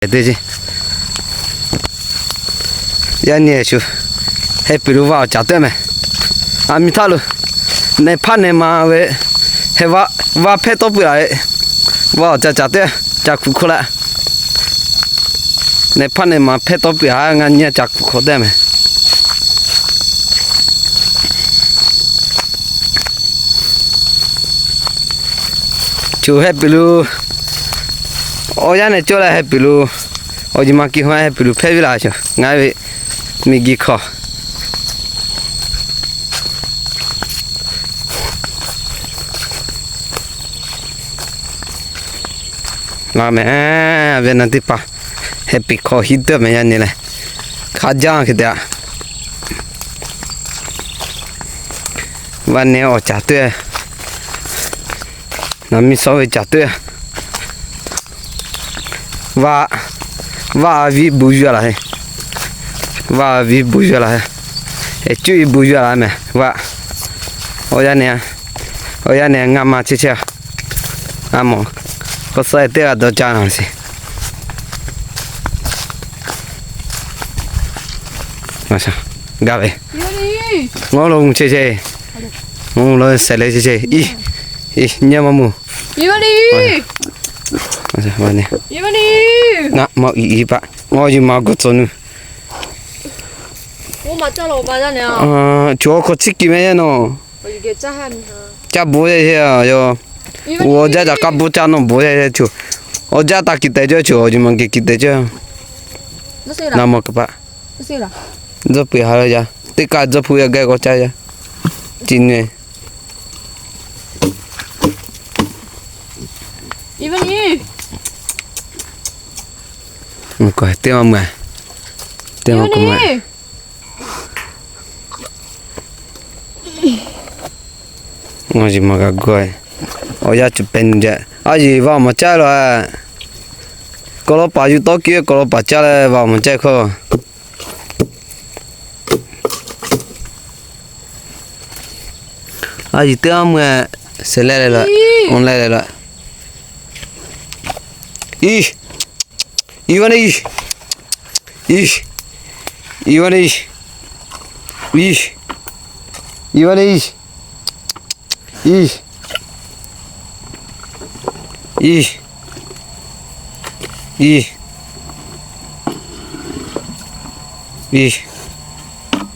teˇ ce. Yaˇ nyi shu heh piˍ lo vaˇ awˬ caˍ teˇ mehˍ. A mi htaˇ lo, nehˬ hpaˇ nehˬ ma ve, heh vaˇ, vaˇ hpehˇ tawˇ peuˬ laˬ ve, vaˇ awˬ caˍ caˍ teˇ, caˍ kuˬ hk'aw la. Nehˬ hpaˇ nehˬ ma hpehˇ tawˇ peuˬ a, ngaˬ nyi caˍ kuˬ hk'aw teˇ mehˍ. Choˬ heh piˍ lo, awˬ yanˇ nehˬ cawˇ leh heh piˍ lo, awˬ yiˬ ma ki ha heh piˍ lo hpehˇ ve laˬ choˬ ngaˬ ve miˬ guiˬ hkawˇ. Laˬ mehˍ, ve naˬ teˇ hpaˍ heh piˍ hkawˇ hiˉ deuˇ mehˍ yaˇ nyi leh, hk'a jaˇ hk'e te a. Vaˇ nehˬ awˬ caˍ teˇ, naˬ miˇ suhˉ ve caˍ teˇ. Vaˇ, vaˇ viˉ bon yuˬ laˬ he. Vaˇ viˉ bon yuˬ laˬ he. Eˬ, cuˇ yiˍ bon yuˬ laˬ mehˍ vaˇ. Awˬ yanˇ nehˬ, awˬ yanˇ nehˬ ngaˬ ma chehˇ chehˇ a. A mawˬ, k'o suhˉ teˇ g'aˇ dawˇ caˇ na sheˍ. Gaˇ ve, ngaˬ lo mvuhˇ chehˇ chehˇ, ngaˬ lo shehˍ leh chehˇ chehˇ. Iˉ, iˉ, nyi ma mvuhˇ. Ngaˬ ma iˉ iˉ paˆ, ngaˬ yuˬ ma g'uˇ tcuh nuˇ. Choˬ awˬ hk'aw chiˇ kiˬ mehˍ yaˇ nawˬ. Caˇ bon yaˇ yaˇ yoˬ. Awˬ jaˇ caꞈ k'aˇ bon caˇ nawˬ bon yaˇ yaˇ choˬ. Awˬ jaˇ taˇ kiˬ tehꞈ cawˇ choˬ, awˬ yuˬ ma geh kiˬ tehꞈ cawˇ. Naˉ ma kaꞈ paˆ. Dawˇ peuˬ ha leh yaˇ, teˇ kaꞈ dawˇ hpu yaˇ gaˇ k'awꞈ caˇ yaˇ. Ci nyi. Teˇ ma mvuhˇ, teˇ ma mvuhˇ. Ngaˬ yuˬ ma g'a gaˇ. Awˬ yanˇ cuˬ pehˍ nyi jaˇ. A yeˬ vaꞈ awˬ maˍ caˇ la. Kawꞈ law paˍ yuˬ tawˇ kiˇ ve, kawꞈ law paˍ caˇ leh vaꞈ awˬ maˍ caˇ hkawˇ. A yeˬ teˇ g'aˇ mvuhˇ, shehˍ leh leh la, awˬ leh leh la. Iˉ, iˉ vaˇ neˇ iˉ, iˉ, iˉ vaˇ neˇ iˉ, iˉ, iˉ vaˇ neˇ iˉ, iˉ, iˉ, iˉ, iˉ.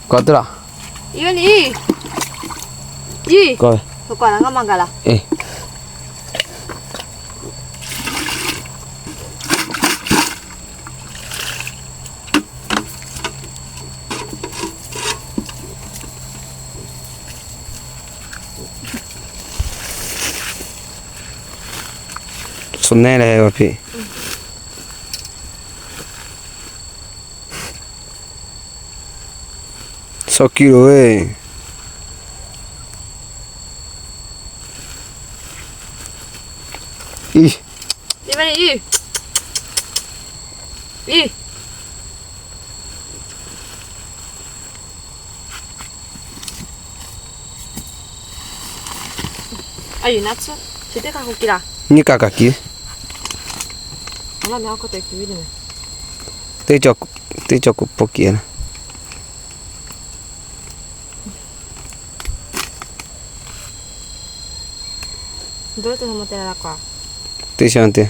Kawꞈ teˇ laˬ. Iˉ vaˇ neˇ iˉ, iˉ, kawꞈ la ngaˇ ma gaˬ la. Suh nehˉ leh awˬ hpeꞈ. Suh kiˇ loˬ ve. Iˉ, iˉ. Nyiˇ kaˆ kaꞈ kiˇ. Teˇ cawˬ, teˇ cawˬ k'oꞈ pawˆ kiˇ na. Teˇ cawˬ te.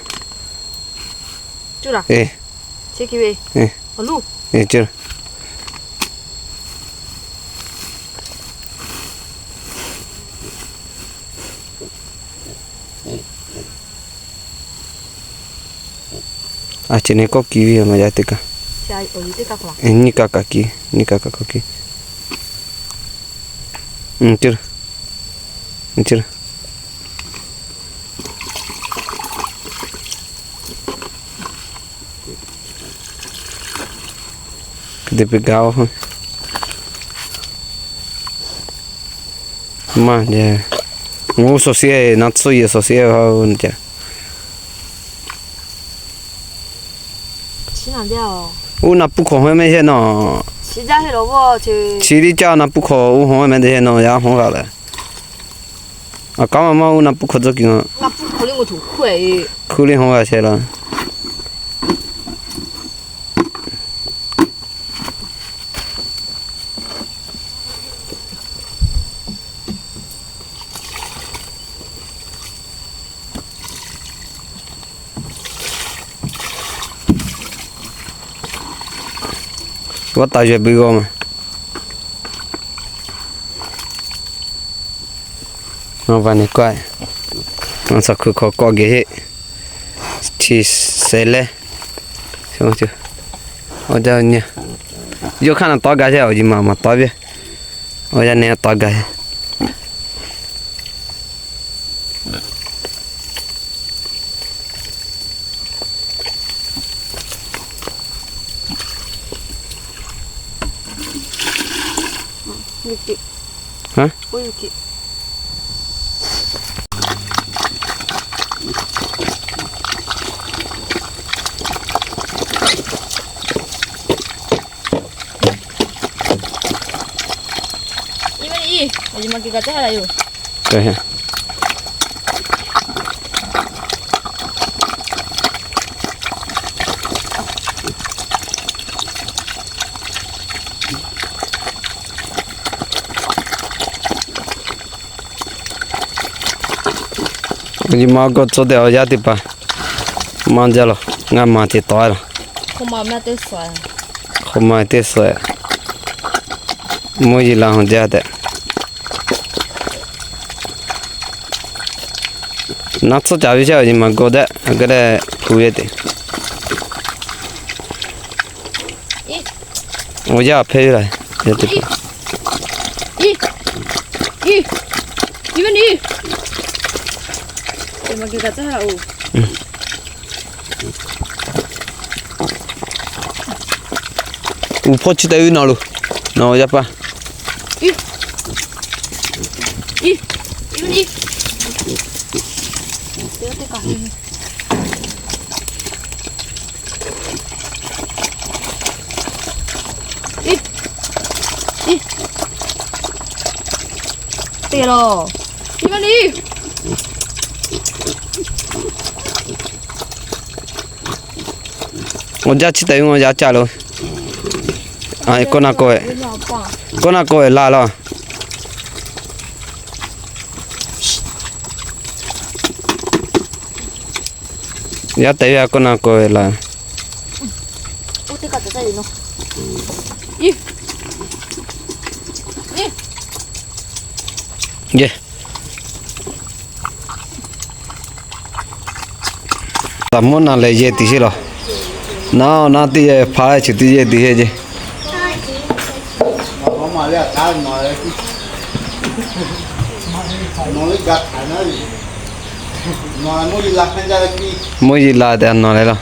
A ceh neh kawˆ kiˇ ve maˇ yaˇ teˇ kaˆ. Nyiˇ kaˆ kaꞈ kiˇ, nyiˇ kaˆ kaꞈ kawˆ kiˇ. Hk'e te peuˬ gaˇ oˬ. Maˇ, ngaˬ hui suh sheˍ, naˍ tsuhˇ yehˬ suh sheˍ a, oˇ naˍ caˇ. Oˇ naˍ puˇ hkawꞈ hawˉ mehˆ shehˆ nawˬ. Chi liˇ caˇ naˍ puˇ hkawꞈ oˇ hawˉ mehˆ te shehˆ nawˬ, yaꞈ hawˉ g'a leh. A kaˉ maˇ maˇ oˇ naˍ puˇ hkawꞈ tcuhˇ kiˬ nawˬ. Hkuˇ liˇ hawˉ g'a shehˆ la. G'aw taˍ yuˬ pui g'aw ma. Awˬ va ne kawˆ, awˬ suhˍ hkui hk'aw kawˆ geh heˆ. Chi sehˍ leh, yawˇ hk'aˇ na tawˇ gaˇ sheˍ, awˬ yiˬ maˬ maˬ tawˇ ve. Awˬ yaˇ ne tawˇ gaˇ sheˍ. Awˬ nyi ma g'aw tcuh tehꞈ awˬ yaˇ teˇ hpaˍ maˇ jaˇ laˬ. Ngaˬ maˬ te tawˍ laˬ. Hk'aw ma teˇ suhˍ, mvuhˇ yeˬ la haw jaˇ tehꞈ. Naˉ tcuhˉ caˍ ve chehˇ awˬ nyi ma g'aw tehꞈ a ga leh hpu ve te. Awˬ yaˇ hpehˇ ve laˬ. Uˉ hpawˇ chi te uˉ nawˬ lo, nawˬ yaˇ paˇ. Awˬ jaˇ chi te uˉ, awˬ yaˇ caˇ lo. Kawˆ na kawˆ ve, kawˆ na kawˆ ve laˇ laˇ. Yaˇ te ve a kawˆ na kawˆ ve laˇ. Taˍ mvuhˇ na lehˬ yehˇ tiˍ sheˍ laˬ. Naˉ naˉ teˇ yehˇ hpaˇ chi teˇ yehˇ tiˍ sheˍ ce. Mvuhˇ yeˬ la tehꞈ nawˬ leh laˇ.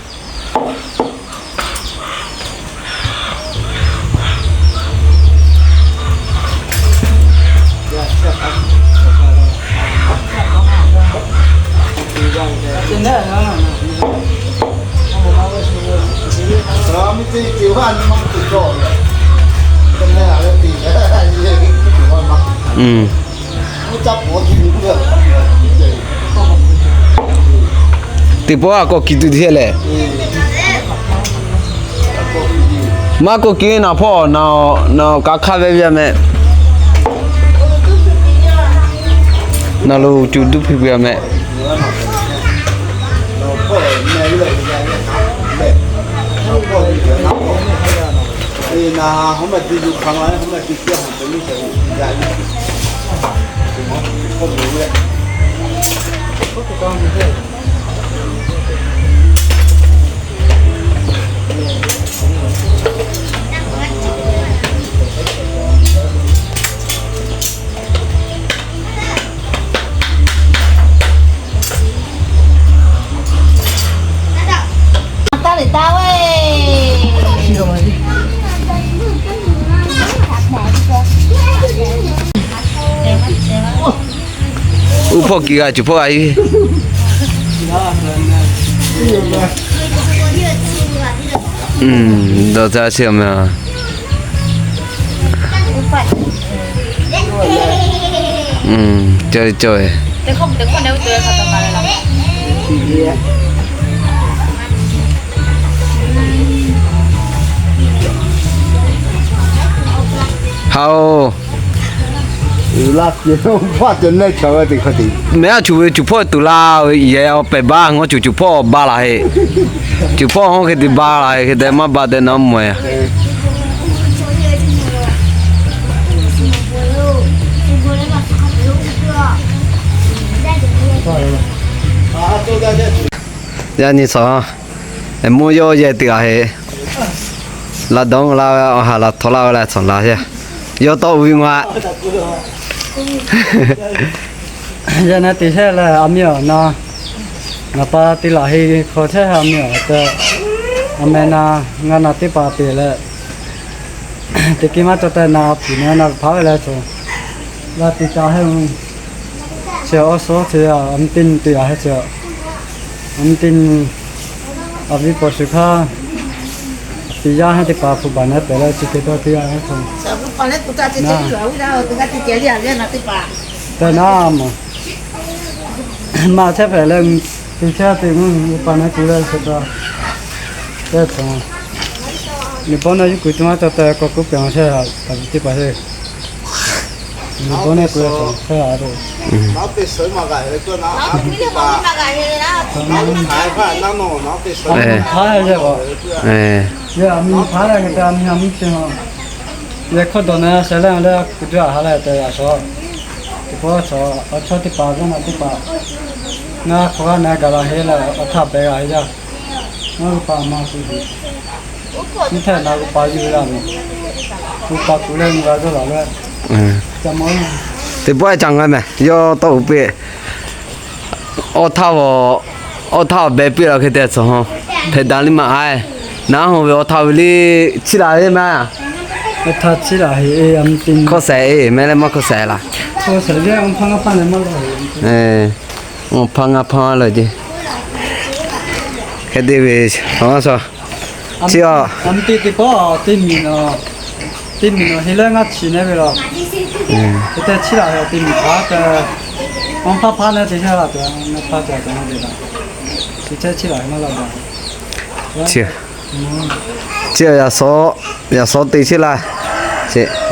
Teˇ pawˆ a kawˆ kiˇ tuˬ teˇ hk'e lehˬ, maˇ kawˆ kiˇ naˍ hpawˇ, naˍ kaꞈ hk'aˇ ve ve a meh. Naˍ lo cuˬ duˇ hpiˇ ve a meh. Uˉ hpawˇ kiˬ g'a cuˬ hpawˇ g'a hiˆ. Dawˇ caˇ sheˍ a meh. Cawˇ ve cawˇ ve. Haꞈ-oˬ, mehˉ a cuˬ ve cuˬ hpawˇ tuˬ la ve yehˬ awˬ pehˬ baˇ ngawˇ cuˬ cuˬ hpawˇ ba laˬ heˆ. Cuˬ hpawˇ hawˉ hk'e te ba laˬ heˆ, hk'e te maˇ ba tehꞈ na mawˬ e. Yaꞈ nyi shawˍ, mvuhˇ yawˇ yehˬ teˇ g'aˇ heˆ. Laꞈ dawˇ laˇ ve, awˬ ha laˬ htaw laˇ ve leh cawˬ la heˆ. Yawˇ tawˇ uiˍ ve ma. Yaꞈ nyi teˇ chehˇ leh a miˇ awˬ na, ngaˬ pa te laˬ heˆ hk'aw chehˇ a miˇ awˬ te, a meh na, ngaˬ na teˇ hpaˍ te leh, teˇ kiˇ maˇ cawˬ tehꞈ na puˍ na na hpaˍ ve leh cawˬ la teˇ ca heˆ. Chi awˬ suhˉ chi a mvuhˇ teˇ nyi te a heˆ chi a, a mvuhˇ teˇ nyi, a viˉ paw shu hk'aˇ, a piˍ yaˇ heˆ teˇ hpaˍ hpu baˬ na pehˬ leh chi hk'e dawˇ teˇ g'aˇ heˆ cawˬ. Tehꞈ na maˬ, maˬ chehˇ hpehꞈ leh, te chehˇ te mvuhˇ pa na kuˬ leh hk'e dawˇ tehꞈ cawˬ. Nyi bawˇ na yuˇ kuiˬ teˇ maˇ cawˬ tehꞈ k'awꞈ k'oˆ pehˍ a chehˇ a, teˇ hpaˍ heˆ. Nyi bawˇ na kuˬ leh cawˬ chehˇ a. Hk'aˇ yehˬ k'o, yehˬ a miˇ hpaˇ leh hk'e te a miˇ a miˇ te a, yehˬ hkawˇ dawˬ na sheh leh leh kuˬ tuˬ a ha leh tehꞈ a shawˍ. Teˇ pawˆ cawˬ, awˬ chawˇ teˇ hpaˍ, yaˇ na teˇ hpaˍ, ngaˬ hk'awꞈ g'aˇ na gaˬ la heˆ leh awˬ htaˇ pehˬ g'a heˆ yaˇ. Ngaˬ hui pa maˇ kuˬ tuˬ, nyi htaˇ na gu pa yuˬ la meh. Gu pa kuˬ leh nyi g'a dawˇ laˬ leh, ca ma, teˇ pawˆ ca ngaˬ meh yawˇ tawˇ uiˍ piˇ. Awˬ htaˇ, awˬ htaˇ awˬ behˬ piˇ la hk'e te cawˬ ha. Hpehꞈ daꞈ liˇ maˇ a. Naˉ hoꞈ ve awˬ htaˇ ve liˇ chiˇ laˬ ve maˇ. Hkawˇ shehˍ e meh leh maˇ hkawˇ shehˍ laˬ. Awˬ hpaˇ ngaˇ hpaˇ leh ceˇ. Hk'e te ve, chi a, teˇ miˬ nawˬ heˆ leh ngaˇ chi nehˉ ve la. Hk'e te chiˇ laˬ ve teˇ miˬ hpaˇ te, awˬ hpaˇ hpaˇ nehˉ te heˆ la te, ngaˇ hpaˇ ca te na te la. Chi chehˇ chiˇ laˬ ve maˇ la ba. Chi a, yaꞈ shawˉ, yaꞈ shawˉ te chehˇ laˇ.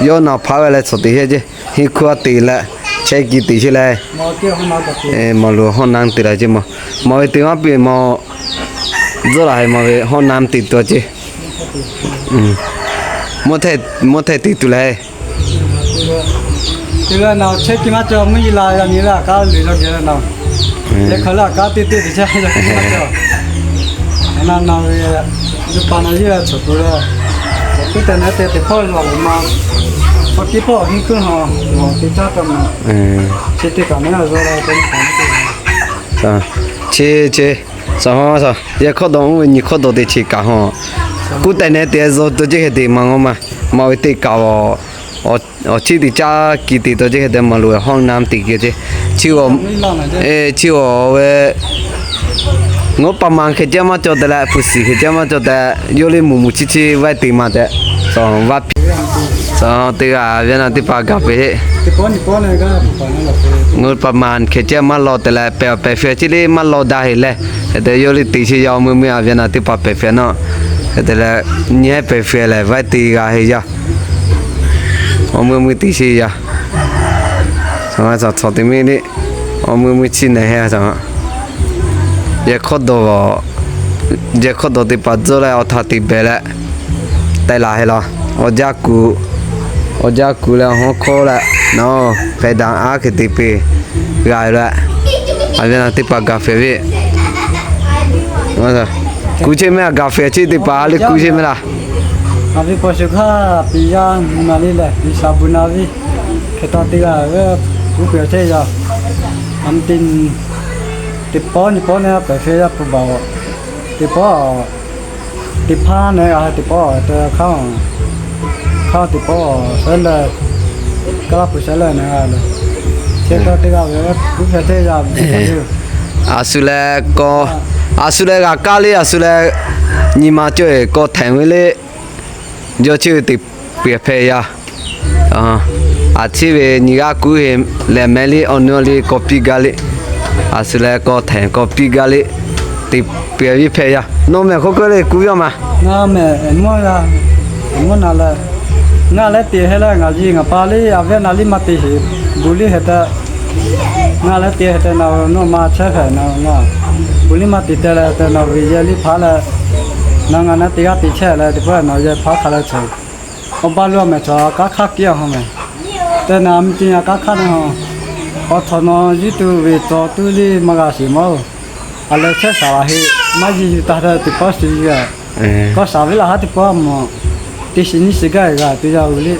Yawˇ naˬ hpaˇ ve leh cawˬ te chehˇ ceˇ. Henˇ hkuˇ a te leh, chehˇ kiˇ te chehˇ leh, mawˬ loˬ hawˇ naˉ te la ceˇ mawˬ. Mawˬ ve te maˇ piˇ mawˬ. Zuhˆ laˬ heˆ mawˬ ve hawˇ naˉ te tuˬ ceˇ. Mvuhˇ htehꞈ te tuˬ leh, te leh na chehˇ kiˇ maˇ cawˬ mvuhˇ yeˬ la yaꞈ nyi leh a kaˉ luˬ la geh leh na. Leh hk'aˬ leh a kaˉ teˇ teˇ te chehˇ yaꞈ kiˇ maˇ cawˬ. Na na ve, yawˇ pa na yeˇ la cawˬ tuˬ leh, kuˉ tehꞈ na te teˇ hpawˇ lawˬ ma, hk'aw kiˇ hpawˇ henˇ hkuˇ ha, lawˬ te caˇ taw ma. Chi teˇ kaꞈ maˇ yaˇ zuhˆ la te, chi, chi, yehˬ hkawˇ dawˬ mvuhˇ ve nyi hkawˇ dawˬ te chi kaꞈ ha. Kuˉ tehꞈ na te zuhˆ tuˬ ceˇ hk'e te maˇ ngawˬ ma. Mawˬ ve te kaꞈ awˬ, awˬ chiˇ te caˇ kiˇ te tuˬ ceˇ hk'e te mawˬ loˬ ve hawˇ naˉ te kiˇ ceˇ. Chi, chi awˬ ve ngaˬ pa ma hk'e caˇ maˇ cawˬ tehꞈ leh hpu shiˍ hk'e caˇ maˇ cawˬ tehꞈ yawˇ liˇ mvuhˇ mvuhˇ chiˇ chiˇ vaiˇ te ma tehꞈ, vaˇ piˇ. Teˇ g'aˇ a ve naˉ teˇ hpaˍ gaˬ pehˍ heˆ. Ngaˬ hui pa ma hk'e caˇ maˇ law tehꞈ leh pehˬ awˬ pehˬ hpehꞈ chi liˇ maˇ law daꞈ heˆ leh, hk'e te yawˇ liˇ te chi yaˇ mvuhˇ miˇ a ve naˉ teˇ hpaˍ pehˬ hpehꞈ nawˉ, hk'e te leh nyi heˉ pehˬ hpehꞈ lehˬ vaiˇ te g'a heˆ yaˇ. Awˬ mvuhˇ mvuhˇ te chi yaˇ. Awˬ mvuhˇ mvuhˇ chi nehˬ heˆ. Yehˬ hkawˇ dawˬ, yehˬ hkawˇ dawˬ teˇ hpaˍ tcuhˉ leh awˬ htaꞈ te behˬ leh, taiˍ laˬ heˆ law. Awˬ jaˇ kuˬ, awˬ jaˇ kuˬ leh awˬ hawˉ hkawˇ leh, nawˬ hpehꞈ daꞈ aˉ hk'e te piˇ g'a leh, a ve naˉ teˇ hpaˍ gaˬ hpehꞈ ve. Kuˬ chehˇ meh a gaˬ hpehꞈ chi teˇ hpaˍ a liˇ kuˬ chehˇ meh laˇ. A ve paw shu hk'aˇ piˇ yaˇ na liˇ leh piˇ shaˍ bu na viˉ hk'e taw teˇ g'aˇ ve kuˉ pehˬ chehˇ yaˇ. A mvuhˇ teˇ nyi teˇ pawˆ nyi pawˆ neˇ pehˬ hpehꞈ yaˇ hpu baˬ-oˬ. Teˇ pawˆ teˇ hpaˇ neˇ g'a teˇ pawˆ te hk'aˇ, hk'aˇ teˇ pawˆ shehˉ leh, kaˇ laˇ hpu shehˉ leh neˇ g'a le. Chehˇ kaˇ teˇ g'aˇ ve kuˉ hpehꞈ chehˇ yaˇ. A shu leh k'o, a shu leh g'a kaˇ liˇ a shu leh nyi ma cawˇ-e k'aw htehꞈ ve le. Yawˇ chi ve teˇ pehˬ hpehꞈ yaˇ. A chi ve nyi g'aˇ kuˉ heˆ leh meh liˇ awˬ nu awˬ liˇ k'aw piˇ gaˇ liˇ. A shu leh k'aw htehꞈ k'aw piˇ gaˇ liˇ. Teˇ pehˬ viˉ hpehꞈ yaˇ. Nawˬ mehˬ hk'oˆ k'oˆ le kuˉ yaˇ ma. Ngaˬ mehˬ mvuhˇ na leh, ngaˬ leh te heh leh ngaˬ yiˇ ngaˬ pa liˇ a ve na liˇ maˇ te sheˍ. Bon liˇ heh te, ngaˬ leh te heh te na nawˬ ma chehˇ hpehꞈ na ngaˬ bon liˇ maˇ te te leh te nawˬ ve yehˬ liˇ hpaˇ leh, na ngaˬ na teˇ g'aˇ te chehˇ leh teˇ pawˆ nawˬ yehˬ hpaˇ hk'a leh cawˬ. Awˬ ba lo mehˬ cawˬ kanˉ hk'aˇ kiˇ a ha mehˬ. Te na mvuhˇ teˇ nyi kanˉ hk'aˇ neˇ ha. K'awꞈ htawnˍ nawˬ yawˇ tuˬ ve tcuh tuˬ liˇ maˇ g'a shiˍ maˇ-oˬ. A leh chehˇ shaˍ laˬ heˆ, maˇ ji yuˬ taˍ htaˇ teˇ pawˆ shiˍ yuˬ-a. K'awꞈ shaˍ ve laˬ haˉ teˇ pawˆ mawˬ, teˇ shiˍ nyiˇ shiˍ gaˇ g'a teˇ yanˇ-oˬ liˇ.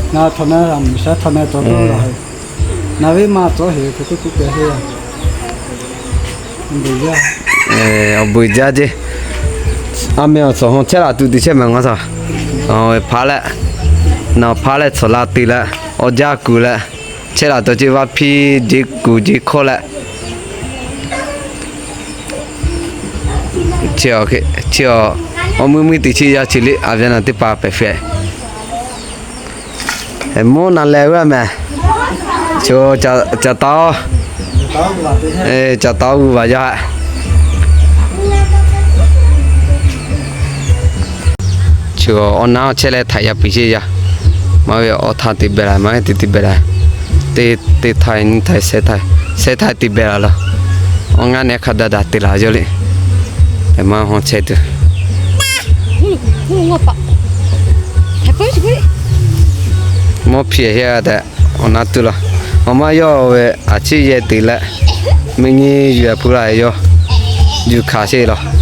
Ngaˬ htawnˍ na mvuhˬ shaˉ htawnˍ na tcuh tuˬ laˬ heˆ. Ngaˬ ve maˇ tcuh heˆ, hk'e kuˉ kuˉ k'ai heˆ. Awˬ bon jaˇ ceˇ. A meh awˬ tcuhˍ hawˬ chehˇ laˬ tuˬ teˇ chehˇ mehˍ ngaˬ htaꞈ. Hpaˇ leh, nawˬ hpaˇ leh tcuhˍ la te leh, awˬ jaˇ kuˬ leh, chehˇ laˬ tuˬ ceˇ vaˇ hpiˇ jeˇ kuˬ jeˇ hkawˇ leh, chi, awˬ mui mui teꞈ chi yaˇ chi liˇ a ve naˬ teˇ hpaˍ pehꞈ hpehꞈ. Mvuhˇ naw leh g'aˇ mehˍ, chi caˬ taˍ-oˬ, caˬ taˍ-oˬ g'uˇ baˬ yaˇ. Chi awˬ naˉ chehˇ leh htaiˍ yaˇ piˍ sheˆ yaˇ. Maˇ ve awˬ htaˇ teˇ beh laˬ, maˇ ve teˇ teˇ beh laˬ, teˇ htaiˍ nyiˇ htaiˍ shehˍ htaiˍ, shehˍ htaiˍ teˇ beh laˬ la. Awˬ ngaˇ nehˬ hk'a daꞈ daꞈ te laˬ yaˇ liˇ. Maˇ hawˬ chehˇ tuˬ mvuhˇ hpiˇ heˆ tehꞈ, awˬ naˉ tuˬ la. Awˬ maˇ yawˇ ve a ciˉ yehˇ te leh, miˬ nyi yuˬ a hpu la yawˇ yuˬ hkanˍ sheˆ la.